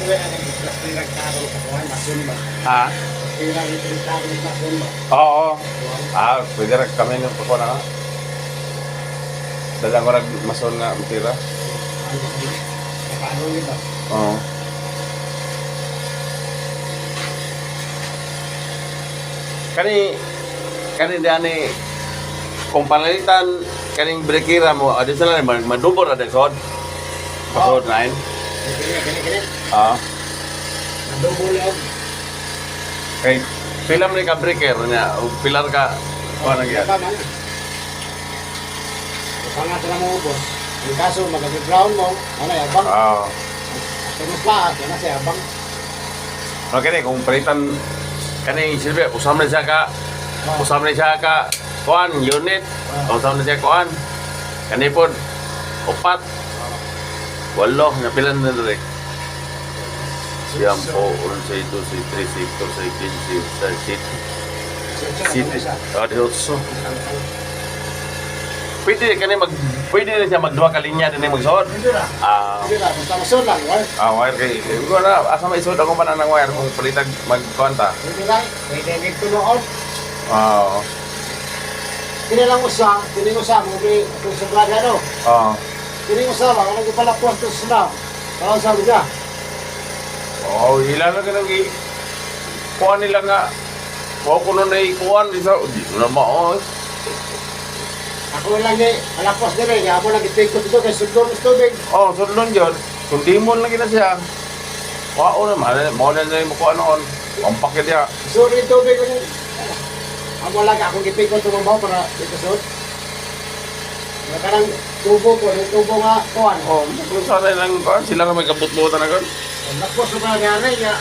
Kaya ang nagplastirang karo sa kuhan, masun ba? Ha? Plastirang itong karo sa masun ba? Oo. Ah, pwede rin kami nung pagkuha na ka. Dala ko rin mason nga matira. Paano yun ba? Oo. Kani kani dani kung panalitan kaning brekira mo adi sila ni madubor ada sod. Pasod na yun. Kini, kini, kini. Ah. Nadubo lang. Kay pila man ni ka breaker niya o pilar ka kuha na gyud. Baka man. Baka nga sila mo ubos. Ang kaso, mag-ground mo, ano, yabang. Ah. Mas lahat, ano siya, yabang. Okay ni kung palitan kani silbi usam na siya ka usam na siya ka kuan unit usam na siya kuan kani pod upat walo na pila na dire siyam po un sei dos sei tres sei cuatro sei quince sei siete siete ah di otso. Pwede kani mag pwede na siya magduha ka linya dinhi magsuod. Hindi ra. Ah. Hindi ra, basta masun lang, wire. Ah, wire kay ko na asa may isod ako man ang wire kung palitag magkuan ta. Hindi ra, pwede nagtunoon. Ah. Kini lang usa, kini usa, mo bi kung sobra ano. Ah. Kini usa ba, kung nagpalapos to sa Parang sabi ka, Oh, ila na kanang gi kuan nila nga wa ko na ikuan di sa di na mao. Ako lang ni, palapos dire, kaya ako lang itikot dito kay sundon sa tubig. Oh, sundon jud. Sundimon lagi na siya. Wa na man, mo na na mo kuan noon. Pampakit ya. Sorry, tubig ko niya. Amo lang akong gipikot tumabaw para dito sud. Nga kanang tubo ko, yung tubo nga kuan. Oh, kung sana lang kuan, sila ra may kabutbutan na kon. Lakos sa mga nanay nga.